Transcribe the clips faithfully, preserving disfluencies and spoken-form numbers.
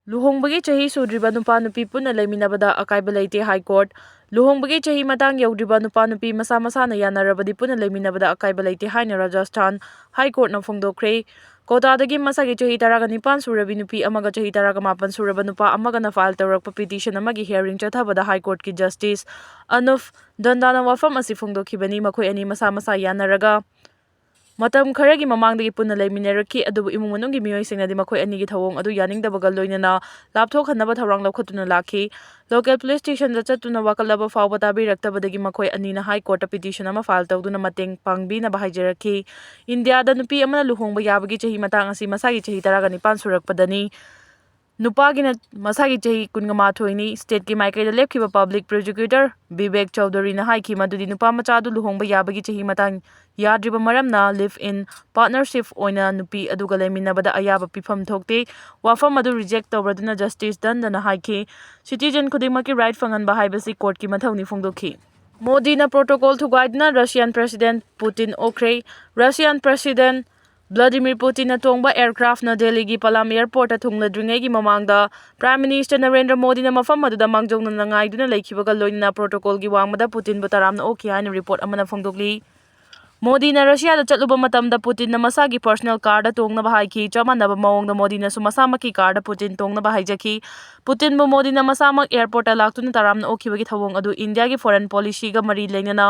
ꯂꯨꯍꯣꯡꯕꯒꯤ ꯆꯍꯤ ꯁꯨꯗ꯭ꯔꯤꯕ ꯅꯨꯄꯥ ꯅꯨꯄꯤ ꯄꯨꯟꯅ ꯂꯩꯃꯤꯟꯅꯕꯗ ꯑꯀꯥꯏꯕ ꯂꯩꯇꯦ꯫ High Court꯫ ꯂꯨꯍꯣꯡꯕꯒꯤ ꯆꯍꯤ ꯃꯇꯥꯡ ꯌꯧꯗ꯭ꯔꯤꯕ ꯅꯨꯄꯥ ꯅꯨꯄꯤ ꯃꯁꯥ ꯃꯁꯥꯅ ꯌꯥꯅꯔꯕꯗꯤ ꯄꯨꯟꯅ ꯂꯩꯃꯤꯟꯅꯕꯗ ꯑꯀꯥꯏꯕ ꯂꯩꯇꯦ ꯍꯥꯏꯅ Rajasthan High Courtꯅ ꯐꯣꯡꯗꯣꯛꯈ꯭ꯔꯦ꯫ ꯀꯣꯇꯥꯗꯒꯤ ꯃꯁꯥꯒꯤ ꯆꯍꯤ ꯇꯔꯥꯒ ꯅꯤꯄꯥꯟ ꯁꯨꯔꯕꯤ ꯅꯨꯄꯤ ꯑꯃꯒ ꯆꯍꯤ ꯇꯔꯥꯒ ꯃꯥꯄꯟ ꯁꯨꯔꯕ ꯅꯨꯄꯥ ꯑꯃꯒꯅ file ꯇꯧꯔꯛꯄ petition ꯑꯃꯒꯤ hearing ꯆꯠꯊꯕꯗ High Courtꯀꯤ Justice Anup Dhandana ꯋꯥꯐꯝ ꯑꯁꯤ ꯐꯣꯡꯗꯣꯛꯈꯤꯕꯅꯤ꯫ ꯃꯈꯣꯏ ꯑꯅꯤ ꯃꯁꯥ ꯃꯁꯥ ꯌꯥꯅꯔꯒ ꯃꯇꯝ ꯈꯔꯒꯤ ꯃꯃꯥꯡꯗꯒꯤ ꯄꯨꯟꯅ ꯂꯩꯃꯤꯟꯅꯔꯛꯈꯤ, ꯑꯗꯨꯕꯨ ꯏꯃꯨꯡ ꯃꯅꯨꯡꯒꯤ ꯃꯤꯑꯣꯏꯁꯤꯡꯅꯗꯤ ꯃꯈꯣꯏ ꯑꯅꯤꯒꯤ ꯊꯧꯑꯣꯡ ꯑꯗꯨ ꯌꯥꯅꯤꯡꯗꯕꯒ ꯂꯣꯏꯅꯅ ꯂꯥꯞꯊꯣꯛꯍꯟꯅꯕ ꯊꯧꯔꯥꯡ ꯂꯧꯈꯠꯇꯨꯅ ꯂꯥꯛꯈꯤ꯫ Local police stationꯗ ꯆꯠꯇꯨꯅ ꯋꯥꯀꯠꯂꯕ ꯐꯥꯎꯕ ꯇꯥꯕꯤꯔꯛꯇꯕꯗꯒꯤ ꯃꯈꯣꯏ ꯑꯅꯤꯅ High Courtꯇ petition ꯑꯃ file ꯇꯧꯗꯨꯅ ꯃꯇꯦꯡ ꯄꯥꯡꯕꯤꯅꯕ ꯍꯥꯏꯖꯔꯛꯈꯤ꯫ ꯏꯟꯗꯤꯌꯥꯗ ꯅꯨꯄꯤ ꯑꯃꯅ ꯂꯨꯍꯣꯡꯕ ꯌꯥꯕꯒꯤ ꯆꯍꯤ ꯃꯇꯥꯡ ꯑꯁꯤ ꯃꯁꯥꯒꯤ ꯆꯍꯤ ꯇꯔꯥꯒ ꯅꯤꯄꯥꯟ ꯁꯨꯔꯛꯄꯗꯅꯤ꯫ ꯅꯨꯄꯥꯒꯤꯅ ꯃꯁꯥꯒꯤ ꯆꯍꯤ ꯀꯨꯟꯒ ꯃꯥꯊꯣꯏꯅꯤ꯫ Stateꯀꯤ ꯃꯥꯏꯀꯩꯗ ꯂꯦꯞꯈꯤꯕ Public Prosecutor ꯕꯤꯕꯦꯛ ꯆꯧꯙꯨꯔꯤꯅ ꯍꯥꯏꯈꯤ ꯃꯗꯨꯗꯤ ꯅꯨꯄꯥ ꯃꯆꯥ ꯑꯗꯨ ꯂꯨꯍꯣꯡꯕ ꯌꯥꯕꯒꯤ ꯆꯍꯤ ꯃꯇꯥꯡ ꯌꯥꯗ꯭ꯔꯤꯕ ꯃꯔꯝꯅ live-in partnership ꯑꯣꯏꯅ ꯅꯨꯄꯤ ꯑꯗꯨꯒ ꯂꯩꯃꯤꯟꯅꯕꯗ ꯑꯌꯥꯕ ꯄꯤꯐꯝ ꯊꯣꯛꯇꯦ꯫ ꯋꯥꯐꯝ ꯑꯗꯨ reject ꯇꯧꯔꯗꯨꯅ Justice ꯗꯟꯗꯅ ꯍꯥꯏꯈꯤ, citizen ꯈꯨꯗꯤꯡꯃꯛꯀꯤ right ꯐꯪꯍꯟꯕ ꯍꯥꯏꯕꯁꯤ courtꯀꯤ ꯃꯊꯧꯅꯤ ꯐꯣꯡꯗꯣꯛꯈꯤ꯫ ꯃꯣꯗꯤꯅ protocol ꯊꯨꯒꯥꯏꯗꯨꯅ Russian President Putin ꯑꯣꯛꯈ꯭ꯔꯦ꯫ Russian President Vladimir Putinꯅ ꯇꯣꯡꯕ aircraftꯅ ꯗꯦꯜꯂꯤꯒꯤ ꯄꯂꯥꯝ airportꯇ ꯊꯨꯡꯂꯗ꯭ꯔꯤꯉꯩꯒꯤ ꯃꯃꯥꯡꯗ Prime Minister ꯅꯔꯦꯟꯗ꯭ꯔ ꯃꯣꯗꯤꯅ ꯃꯐꯝ ꯑꯗꯨꯗ ꯃꯥꯡꯖꯧꯅꯅ ꯉꯥꯏꯗꯨꯅ ꯂꯩꯈꯤꯕꯒ ꯂꯣꯏꯅꯅ protocolꯒꯤ ꯋꯥꯡꯃꯗ ꯄꯨꯇꯤꯟꯕꯨ ꯇꯔꯥꯝꯅ ꯑꯣꯛꯈꯤ ꯍꯥꯏꯅ report ꯑꯃꯅ ꯐꯣꯡꯗꯣꯛꯂꯤ꯫ ꯃꯣꯗꯤꯅ ꯔꯁꯤꯌꯥꯗ ꯆꯠꯂꯨꯕ ꯃꯇꯝꯗ ꯄꯨꯇꯤꯟꯅ ꯃꯁꯥꯒꯤ personal carꯗ ꯇꯣꯡꯅꯕ ꯍꯥꯏꯈꯤ꯫ ꯆꯞ ꯃꯥꯟꯅꯕ ꯃꯑꯣꯡꯗ ꯃꯣꯗꯤꯅꯁꯨ ꯃꯁꯥꯃꯛꯀꯤ carꯗ ꯄꯨꯇꯤꯟ ꯇꯣꯡꯅꯕ ꯍꯥꯏꯖꯈꯤ꯫ ꯄꯨꯇꯤꯟꯕꯨ ꯃꯣꯗꯤꯅ ꯃꯁꯥꯃꯛ airportꯇ ꯂꯥꯛꯇꯨꯅ ꯇꯔꯥꯝꯅ ꯑꯣꯛꯈꯤꯕꯒꯤ ꯊꯧꯑꯣꯡ ꯑꯗꯨ ꯏꯟꯗꯤꯌꯥꯒꯤ foreign policyꯒ ꯃꯔꯤ ꯂꯩꯅꯅ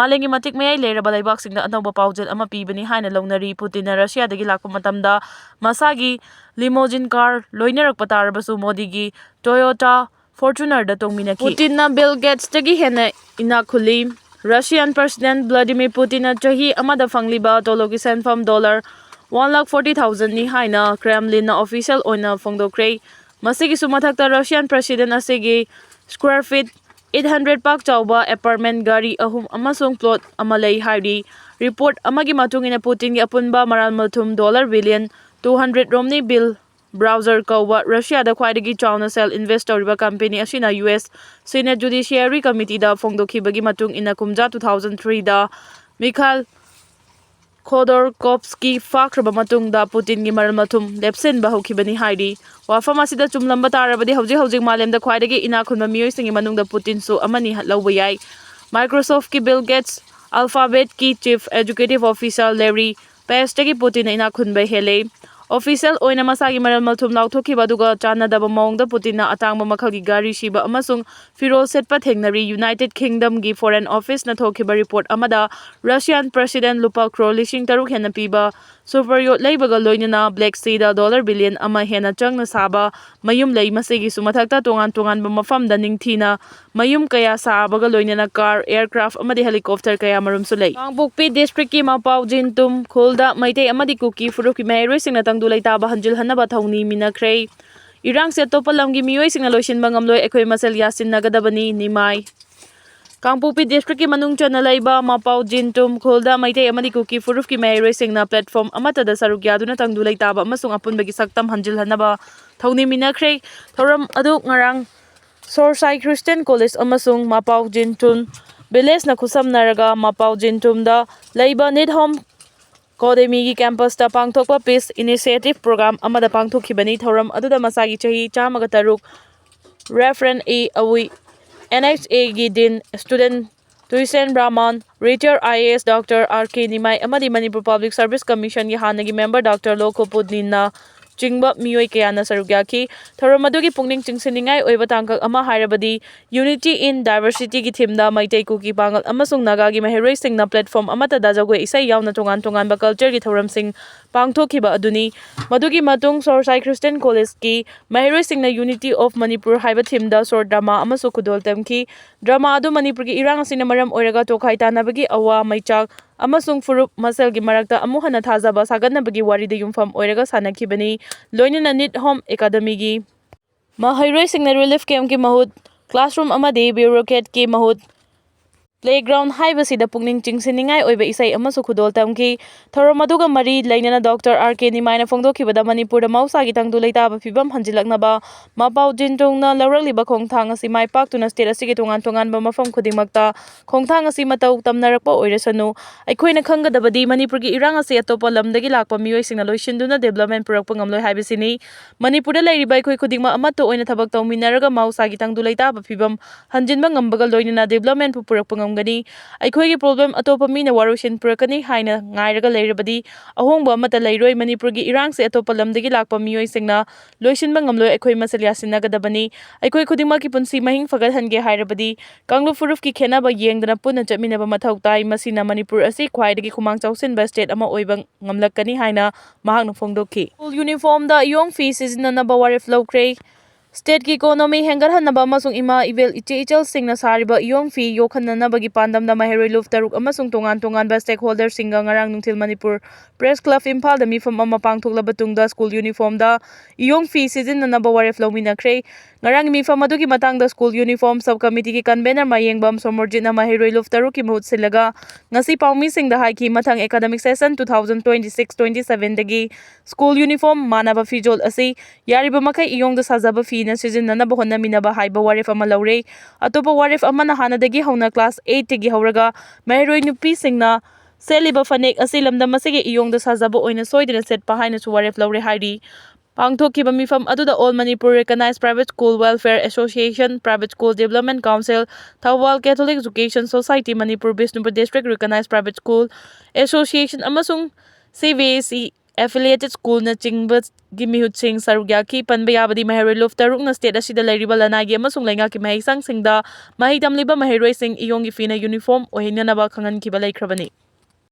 ꯃꯥꯂꯦꯝꯒꯤ ꯃꯇꯤꯛ ꯃꯌꯥꯏ ꯂꯩꯔꯕ ꯂꯩꯕꯥꯛꯁꯤꯡꯗ ꯑꯅꯧꯕ ꯄꯥꯎꯖꯦꯜ ꯑꯃ ꯄꯤꯕꯅꯤ ꯍꯥꯏꯅ ꯂꯧꯅꯔꯤ꯫ ꯄꯨꯇꯤꯟꯅ ꯔꯁꯤꯌꯥꯗꯒꯤ ꯂꯥꯛꯄ ꯃꯇꯝꯗ ꯃꯁꯥꯒꯤ limousine car ꯂꯣꯏꯅꯔꯛꯄ ꯇꯥꯔꯕꯁꯨ ꯃꯣꯗꯤꯒꯤ Toyota Fortunerꯗ ꯇꯣꯡꯃꯤꯟꯅꯈꯤ꯫ ꯄꯨꯇꯤꯟꯅ Bill Gatesꯇꯒꯤ ꯍꯦꯟꯅ ꯏꯅꯥꯛ ꯈꯨꯜꯂꯤ꯫ Russian President Vladimir Putinꯅ ꯆꯍꯤ ꯑꯃꯗ ꯐꯪꯂꯤꯕ ꯇꯣꯂꯣꯞꯀꯤ ꯁꯦꯟꯐꯝ dollar one lakh forty thousandꯅꯤ ꯍꯥꯏꯅ Kremlinꯅ official ꯑꯣꯏꯅ ꯐꯣꯡꯗꯣꯛꯈ꯭ꯔꯦ꯫ ꯃꯁꯤꯒꯤꯁꯨ ꯃꯊꯛꯇ Russian President ꯑꯁꯤꯒꯤ square feet eight hundred ꯄꯥꯛ ꯆꯥꯎꯕ apartment, ꯒꯥꯔꯤ ꯑꯍꯨꯝ ꯑꯃꯁꯨꯡ plot ꯑꯃ ꯂꯩ ꯍꯥꯏꯔꯤ꯫ Report ꯑꯃꯒꯤ ꯃꯇꯨꯡ ꯏꯟꯅ ꯄꯨꯇꯤꯟꯒꯤ ꯑꯄꯨꯟꯕ ꯃꯔꯥꯜ ꯃꯊꯨꯝ dollar billion two hundred ꯔꯣꯝꯅꯤ꯫ Bill Browser ꯀꯧꯕ ꯔꯁꯤꯌꯥꯗ ꯈ꯭ꯋꯥꯏꯗꯒꯤ ꯆꯥꯎꯅ ꯁꯦꯜ invest ꯇꯧꯔꯤꯕ company ꯑꯁꯤꯅ U S Senate Judiciary Committeeꯗ ꯐꯣꯡꯗꯣꯛꯈꯤꯕꯒꯤ ꯃꯇꯨꯡ ꯏꯟꯅ ꯀꯨꯝꯖꯥ two thousand threeꯗ Mikhail ꯈꯣꯗꯣꯔꯀꯣꯚꯁ꯭ꯀꯤ ꯐꯥꯈ꯭ꯔꯕ ꯃꯇꯨꯡꯗ ꯄꯨꯇꯤꯟꯒꯤ ꯃꯔꯜ ꯃꯊꯨꯝ ꯂꯦꯞꯁꯤꯟꯕ ꯍꯧꯈꯤꯕꯅꯤ ꯍꯥꯏꯔꯤ꯫ ꯋꯥꯐꯝ ꯑꯁꯤꯗ ꯆꯨꯝꯂꯝꯕ ꯇꯥꯔꯕꯗꯤ ꯍꯧꯖꯤꯛ ꯍꯧꯖꯤꯛ ꯃꯥꯂꯦꯝꯗ ꯈ꯭ꯋꯥꯏꯗꯒꯤ ꯏꯅꯥꯛ ꯈꯨꯟꯕ ꯃꯤꯑꯣꯏꯁꯤꯡꯒꯤ ꯃꯅꯨꯡꯗ ꯄꯨꯇꯤꯟꯁꯨ ꯑꯃꯅꯤ ꯂꯧꯕ ꯌꯥꯏ꯫ Microsoftꯀꯤ ꯕꯤꯜ ꯒꯦꯠꯁ, Alphabetꯀꯤ Chief Executive Officer Larry Pageꯇꯒꯤ ꯄꯨꯇꯤꯟꯅ ꯏꯅꯥꯛ ꯈꯨꯟꯕ ꯍꯦꯜꯂꯦ꯫ Official ꯑꯣꯏꯅ ꯃꯁꯥꯒꯤ ꯃꯔꯜ ꯃꯊꯨꯝ ꯂꯥꯎꯊꯣꯛꯈꯤꯕ ꯑꯗꯨꯒ ꯆꯥꯟꯅꯗꯕ ꯃꯑꯣꯡꯗ ꯄꯨꯇꯤꯟꯅ ꯑꯇꯥꯡꯕ ꯃꯈꯜꯒꯤ ꯒꯥꯔꯤ ꯁꯤꯕ ꯑꯃꯁꯨꯡ ꯐꯤꯔꯣꯜ ꯁꯦꯠꯄ ꯊꯦꯡꯅꯔꯤ꯫ United Kingdomꯒꯤ Foreign Officeꯅ ꯊꯣꯛꯈꯤꯕ report ꯑꯃꯗ Russian President ꯂꯨꯄꯥ ꯀ꯭ꯔꯣꯔ ꯂꯤꯁꯤꯡ ꯇꯔꯨꯛ ꯍꯦꯟꯅ ꯄꯤꯕ super yacht ꯂꯩꯕꯒ ꯂꯣꯏꯅꯅ Black Seaꯗ dollar billion ꯑꯃ ꯍꯦꯟꯅ ꯆꯪꯅ ꯁꯥꯕ ꯃꯌꯨꯝ ꯂꯩ꯫ ꯃꯁꯤꯒꯤꯁꯨ ꯃꯊꯛꯇ ꯇꯣꯉꯥꯟ ꯇꯣꯉꯥꯟꯕ ꯃꯐꯝꯗ ꯅꯤꯡꯊꯤꯅ ꯃꯌꯨꯝ ꯀꯌꯥ ꯁꯥꯕꯒ ꯂꯣꯏꯅꯅ car, aircraft ꯑꯃꯗꯤ helicopter ꯀꯌꯥ ꯃꯔꯨꯝꯁꯨ ꯂꯩ꯫ ꯀꯥꯡꯄꯣꯛꯄꯤ districtꯀꯤ ꯃꯄꯥꯎ ꯖꯤꯟꯇꯨꯝ ꯈꯨꯜꯗ ꯃꯩꯇꯩ ꯑꯃꯗꯤ ꯀꯨꯀꯤ ꯐꯨꯔꯨꯞꯀꯤ ꯃꯍꯩꯔꯣꯏꯁꯤꯡꯅ ꯇꯪꯗꯨ ꯂꯩꯇꯥꯕ ꯍꯟꯖꯤꯜꯍꯟꯅꯕ ꯊꯧꯅꯤꯃꯤꯟꯅꯈ꯭ꯔꯦ꯫ ꯏꯔꯥꯡꯁꯦ ꯑꯇꯣꯞꯄ ꯂꯝꯒꯤ ꯃꯤꯑꯣꯏꯁꯤꯡꯅ ꯂꯣꯏꯁꯤꯟꯕ ꯉꯝꯂꯣꯏ, ꯑꯩꯈꯣꯏ ꯃꯁꯦꯜ ꯌꯥꯁꯤꯟꯅꯒꯗꯕꯅꯤ, ꯅꯤꯃꯥꯏ꯫ ꯀꯥꯡꯄꯣꯛꯄꯤ districtꯀꯤ ꯃꯅꯨꯡ ꯆꯟꯅ ꯂꯩꯕ ꯃꯄꯥꯎ ꯖꯤꯟꯇꯨꯝ ꯈꯨꯜꯗ ꯃꯩꯇꯩ ꯑꯃꯗꯤ ꯀꯨꯀꯤ ꯐꯨꯔꯨꯞꯀꯤ ꯃꯍꯩꯔꯣꯏꯁꯤꯡꯅ platform ꯑꯃꯠꯇꯗ ꯁꯔꯨꯛ ꯌꯥꯗꯨꯅ ꯇꯪꯗꯨ ꯂꯩꯇꯥꯕ ꯑꯃꯁꯨꯡ ꯑꯄꯨꯟꯕꯒꯤ ꯁꯛꯇꯝ ꯍꯟꯖꯤꯜꯍꯟꯅꯕ ꯊꯧꯅꯤꯃꯤꯟꯅꯈ꯭ꯔꯦ꯫ ꯊꯧꯔꯝ ꯑꯗꯨ ꯉꯔꯥꯡ ꯁꯣꯔꯁꯥꯏ Christian College ꯑꯃꯁꯨꯡ ꯃꯄꯥꯎ ꯖꯤꯟꯇꯨꯝ villageꯅ ꯈꯨꯠꯁꯝꯅꯔꯒ ꯃꯄꯥꯎ ꯖꯤꯟꯇꯨꯝꯗ ꯂꯩꯕ ꯅꯤꯠ ꯍꯣꯝ ꯑꯦꯀꯥꯗꯃꯤꯒꯤ campusꯇ ꯄꯥꯡꯊꯣꯛꯄ Peace Initiative program ꯑꯃꯗ ꯄꯥꯡꯊꯣꯛꯈꯤꯕꯅꯤ꯫ ꯊꯧꯔꯝ ꯑꯗꯨꯗ ꯃꯁꯥꯒꯤ ꯆꯍꯤ ꯆꯥꯝꯃꯒ ꯇꯔꯨꯛ Reverend A ꯑꯋꯨꯏ, NHAꯒꯤ Dean, student ꯇꯨꯏꯁꯦꯟ Brahmin, retired IAS Doctor R K ꯅꯤꯃꯥꯏ ꯑꯃꯗꯤ Manipur Public Service Commissionꯒꯤ ꯍꯥꯟꯅꯒꯤ member Doctor ꯂꯣ ꯀꯣꯄꯨꯗꯤꯟꯅ ꯆꯤꯡꯕ ꯃꯤꯑꯣꯏ ꯀꯌꯥꯅ ꯁꯔꯨꯛ ꯌꯥꯈꯤ꯫ ꯊꯧꯔꯝ ꯑꯗꯨꯒꯤ ꯄꯨꯛꯅꯤꯡ ꯆꯤꯡꯁꯤꯟꯅꯤꯡꯉꯥꯏ ꯑꯣꯏꯕ ꯇꯥꯡꯀꯛ ꯑꯃ ꯍꯥꯏꯔꯕꯗꯤ Unity in Diversityꯒꯤ themeꯗ ꯃꯩꯇꯩ, ꯀꯨꯀꯤ, ꯄꯥꯉꯜ ꯑꯃꯁꯨꯡ ꯅꯥꯒꯥꯒꯤ ꯃꯍꯩꯔꯣꯏꯁꯤꯡꯅ platform ꯑꯃꯠꯇꯗ ꯖꯒꯣꯏ ꯏꯁꯩ ꯌꯥꯎꯅ ꯇꯣꯉꯥꯟ ꯇꯣꯉꯥꯟꯕ cultureꯒꯤ ꯊꯧꯔꯝꯁꯤꯡ ꯄꯥꯡꯊꯣꯛꯈꯤꯕ ꯑꯗꯨꯅꯤ꯫ ꯃꯗꯨꯒꯤ ꯃꯇꯨꯡ ꯁꯣꯔꯁꯥꯏ Christian Collegeꯀꯤ ꯃꯍꯩꯔꯣꯏꯁꯤꯡꯅ Unity of Manipur ꯍꯥꯏꯕ themeꯗ short drama ꯑꯃꯁꯨ ꯈꯨꯗꯣꯜ ꯇꯝꯈꯤ꯫ Drama ꯑꯗꯨ ꯃꯅꯤꯄꯨꯔꯒꯤ ꯏꯔꯥꯡ ꯑꯁꯤꯅ ꯃꯔꯝ ꯑꯣꯏꯔꯒ ꯇꯣꯈꯥꯏ ꯇꯥꯅꯕꯒꯤ ꯑꯋꯥ ꯃꯩꯆꯥꯛ ꯑꯃꯁꯨꯡ ꯐꯨꯔꯨꯞ ꯃꯁꯦꯜꯒꯤ ꯃꯔꯛꯇ ꯑꯃꯨꯛ ꯍꯟꯅ ꯊꯥꯖꯕ ꯁꯥꯒꯠꯅꯕꯒꯤ ꯋꯥꯔꯤꯗ ꯌꯨꯝꯐꯝ ꯑꯣꯏꯔꯒ ꯁꯥꯟꯅꯈꯤꯕꯅꯤ꯫ ꯂꯣꯏꯅꯅ ꯅꯤꯠ ꯍꯣꯝ ꯑꯦꯀꯥꯗꯃꯤꯒꯤ ꯃꯍꯩꯔꯣꯏꯁꯤꯡꯅ relief campꯀꯤ ꯃꯍꯨꯠ classroom ꯑꯃꯗꯤ bureaucratꯀꯤ ꯃꯍꯨꯠ Playground ꯍꯥꯏꯕꯁꯤꯗ ꯄꯨꯛꯅꯤꯡ ꯆꯤꯡꯁꯤꯟꯅꯤꯡꯉꯥꯏ ꯑꯣꯏꯕ ꯏꯁꯩ ꯑꯃꯁꯨ ꯈꯨꯗꯣꯜ ꯇꯝꯈꯤ꯫ ꯊꯧꯔꯝ ꯑꯗꯨꯒ ꯃꯔꯤ ꯂꯩꯅꯅ ꯗꯣꯛꯇꯔ ꯑꯥꯔ ꯀꯦ ꯅꯤꯃꯥꯏꯅ ꯐꯣꯡꯗꯣꯛꯈꯤꯕꯗ ꯃꯅꯤꯄꯨꯔꯗ ꯃꯍꯧꯁꯥꯒꯤ ꯇꯪꯗꯨ ꯂꯩꯇꯥꯕ ꯐꯤꯕꯝ ꯍꯟꯖꯤꯜꯂꯛꯅꯕ ꯃꯄꯥꯎ ꯖꯤꯟ ꯇꯨꯡꯅ ꯂꯧꯔꯛꯂꯤꯕ ꯈꯣꯡꯊꯥꯡ ꯑꯁꯤ ꯃꯥꯏ ꯄꯥꯛꯇꯨꯅ state ꯑꯁꯤꯒꯤ ꯇꯣꯉꯥꯟ ꯇꯣꯉꯥꯟꯕ ꯃꯐꯝ ꯈꯨꯗꯤꯡꯃꯛꯇ ꯈꯣꯡꯊꯥꯡ ꯑꯁꯤ ꯃꯇꯧ ꯇꯝꯅꯔꯛꯄ ꯑꯣꯏꯔꯁꯅꯨ꯫ ꯑꯩꯈꯣꯏꯅ ꯈꯪꯒꯗꯕꯗꯤ ꯃꯅꯤꯄꯨꯔꯒꯤ ꯏꯔꯥꯡ ꯑꯁꯤ ꯑꯇꯣꯞꯄ ꯂꯝꯗꯒꯤ ꯂꯥꯛꯄ ꯃꯤꯑꯣꯏꯁꯤꯡꯅ ꯂꯣꯏꯁꯤꯟꯗꯨꯅ development ꯄꯨꯔꯛꯄ ꯉꯝꯂꯣꯏ ꯍꯥꯏꯕꯁꯤꯅꯤ꯫ ꯃꯅꯤꯄꯨꯔꯗ ꯂꯩꯔꯤꯕ ꯑꯩꯈꯣꯏ ꯈꯨꯗꯤꯡꯃꯛ ꯑꯃꯠꯇ ꯑꯣꯏꯅ ꯊꯕꯛ ꯇꯧꯃꯤꯟꯅꯔꯒ ꯃꯍꯧꯁꯥꯒꯤ ꯇꯪꯗꯨ ꯂꯩꯇꯥꯕ ꯐꯤꯕꯝ ꯍꯟꯖꯤꯟꯕ ꯉꯝꯕꯒ ꯂꯣꯏꯅꯅ development ꯄꯨ ꯄꯨꯔꯛꯄ ꯉꯝꯒꯅꯤ꯫ ꯑꯩꯈꯣꯏꯒꯤ problem ꯑꯇꯣꯞꯄ ꯃꯤꯅ ꯋꯥꯔꯣꯏꯁꯤꯟ ꯄꯨꯔꯛꯀꯅꯤ ꯍꯥꯏꯅ ꯉꯥꯏꯔꯒ ꯂꯩꯔꯕꯗꯤ ꯑꯍꯣꯡꯕ ꯑꯃꯠꯇ ꯂꯩꯔꯣꯏ꯫ ꯃꯅꯤꯄꯨꯔꯒꯤ ꯏꯔꯥꯡꯁꯦ ꯑꯇꯣꯞꯄ ꯂꯝꯗꯒꯤ ꯂꯥꯛꯄ ꯃꯤꯑꯣꯏꯁꯤꯡꯅ ꯂꯣꯏꯁꯤꯟꯕ ꯉꯝꯂꯣꯏ꯫ ꯑꯩꯈꯣꯏ ꯃꯁꯦꯜ ꯌꯥꯁꯤꯟꯅꯒꯗꯕꯅꯤ꯫ ꯑꯩꯈꯣꯏ ꯈꯨꯗꯤꯡꯃꯛꯀꯤ ꯄꯨꯟꯁꯤ ꯃꯍꯤꯡ ꯐꯒꯠꯍꯟꯒꯦ ꯍꯥꯏꯔꯕꯗꯤ ꯀꯥꯡꯂꯨꯞ ꯐꯨꯔꯨꯞꯀꯤ ꯈꯦꯠꯅꯕ ꯌꯦꯡꯗꯅ ꯄꯨꯟꯅ ꯆꯠꯃꯤꯟꯅꯕ ꯃꯊꯧ ꯇꯥꯏ꯫ ꯃꯁꯤꯅ ꯃꯅꯤꯄꯨꯔ ꯑꯁꯤ ꯈ꯭ꯋꯥꯏꯗꯒꯤ ꯈꯨꯃꯥꯡ ꯆꯥꯎꯁꯤꯟꯕ state ꯑꯃ ꯑꯣꯏꯕ ꯉꯝꯂꯛꯀꯅꯤ ꯍꯥꯏꯅ ꯃꯍꯥꯛꯅ ꯐꯣꯡꯗꯣꯛꯈꯤ꯫ School uniformꯗ ꯏꯌꯣꯡ ꯐꯤ ꯁꯤꯖꯤꯟꯅꯅꯕ ꯋꯥꯔꯦꯞ ꯂꯧꯈ꯭ꯔꯦ꯫ Stateꯀꯤ economy ꯍꯦꯟꯒꯠꯍꯟꯅꯕ ꯑꯃꯁꯨꯡ ꯏꯃꯥ ꯏꯕꯦꯜ ꯏꯆꯦ ꯏꯆꯜꯁꯤꯡꯅ ꯁꯥꯔꯤꯕ ꯏꯌꯣꯡ ꯐꯤ ꯌꯣꯛꯍꯟꯅꯅꯕꯒꯤ ꯄꯥꯟꯗꯝꯗ ꯃꯍꯩꯔꯣꯏ ꯂꯨꯞ ꯇꯔꯨꯛ ꯑꯃꯁꯨꯡ ꯇꯣꯉꯥꯟ ꯇꯣꯉꯥꯟꯕ stakeholderꯁꯤꯡꯒ ꯉꯔꯥꯡ ꯅꯨꯡꯊꯤꯜ ꯃꯅꯤꯄꯨꯔ Press Club ꯏꯝꯐꯥꯜꯗ ꯃꯤꯐꯝ ꯑꯃ ꯄꯥꯡꯊꯣꯛꯂꯕ ꯇꯨꯡꯗ school uniformꯗ ꯏꯌꯣꯡ ꯐꯤ ꯁꯤꯖꯤꯟꯅꯅꯕ ꯋꯥꯔꯦꯞ ꯂꯧꯃꯤꯟꯅꯈ꯭ꯔꯦ꯫ ꯉꯔꯥꯡꯒꯤ ꯃꯤꯐꯝ ꯑꯗꯨꯒꯤ ꯃꯇꯥꯡꯗ school uniform sub committeeꯒꯤ convener ꯃꯌꯦꯡꯕꯝ ꯁꯣꯃꯣꯔꯖꯤꯠꯅ ꯃꯍꯩꯔꯣꯏ ꯂꯨꯞ ꯇꯔꯨꯛꯀꯤ ꯃꯍꯨꯠ ꯁꯤꯜꯂꯒ ꯉꯁꯤ ꯄꯥꯎꯃꯤꯁꯤꯡꯗ ꯍꯥꯏꯈꯤ꯫ ꯃꯊꯪ academic session two thousand twenty-six twenty-sevenꯗꯒꯤ school uniform ꯃꯥꯟꯅꯕ ꯐꯤꯖꯣꯜ ꯑꯁꯤ ꯌꯥꯔꯤꯕ ꯃꯈꯩ ꯏꯌꯣꯡꯗ ꯁꯥꯖꯕ ꯐꯤꯅ ꯁꯤꯖꯤꯟꯅꯅꯕ ꯍꯣꯠꯅꯃꯤꯟꯅꯕ ꯍꯥꯏꯕ ꯋꯥꯔꯦꯞ ꯑꯃ ꯂꯧꯔꯦ꯫ ꯑꯇꯣꯞꯄ ꯋꯥꯔꯦꯞ ꯑꯃꯅ ꯍꯥꯟꯅꯗꯒꯤ ꯍꯧꯅ class eightꯇꯒꯤ ꯍꯧꯔꯒ ꯃꯍꯩꯔꯣꯏ ꯅꯨꯄꯤꯁꯤꯡꯅ ꯁꯦꯠꯂꯤꯕ ꯐꯅꯦꯛ ꯑꯁꯤ ꯂꯝꯗꯝ ꯑꯁꯤꯒꯤ ꯏꯌꯣꯡꯗ ꯁꯥꯖꯕ ꯑꯣꯏꯅ ꯁꯣꯏꯗꯅ ꯁꯦꯠꯄ ꯍꯥꯏꯅꯁꯨ ꯋꯥꯔꯦꯞ ꯂꯧꯔꯦ ꯍꯥꯏꯔꯤ꯫ ꯄꯥꯡꯊꯣꯛꯈꯤꯕ ꯃꯤꯐꯝ ꯑꯗꯨꯗ All Manipur Recognized Private School Welfare Association, Private School Development Council, Thoubal Catholic Education Society, Manipur Bishnupur District Recognized Private School Association ꯑꯃꯁꯨꯡ C B S E affiliated schoolꯅꯆꯤꯡꯕꯒꯤ ꯃꯤꯍꯨꯠꯁꯤꯡ ꯁꯔꯨꯛ ꯌꯥꯈꯤ꯫ ꯄꯟꯕ ꯌꯥꯕꯗꯤ ꯃꯍꯩꯔꯣꯏ ꯂꯨꯞ ꯇꯔꯨꯛꯅ state ꯑꯁꯤꯗ ꯂꯩꯔꯤꯕ ꯂꯅꯥꯏꯒꯤ ꯑꯃꯁꯨꯡ ꯂꯩꯉꯥꯛꯀꯤ ꯃꯍꯩꯁꯪꯁꯤꯡꯗ ꯃꯍꯩ ꯇꯝꯂꯤꯕ ꯃꯍꯩꯔꯣꯏꯁꯤꯡ ꯏꯌꯣꯡꯒꯤ ꯐꯤꯅ uniform ꯑꯣꯏꯍꯟꯅꯅꯕ ꯈꯪꯍꯟꯈꯤꯕ ꯂꯩꯈ꯭ꯔꯕꯅꯤ꯫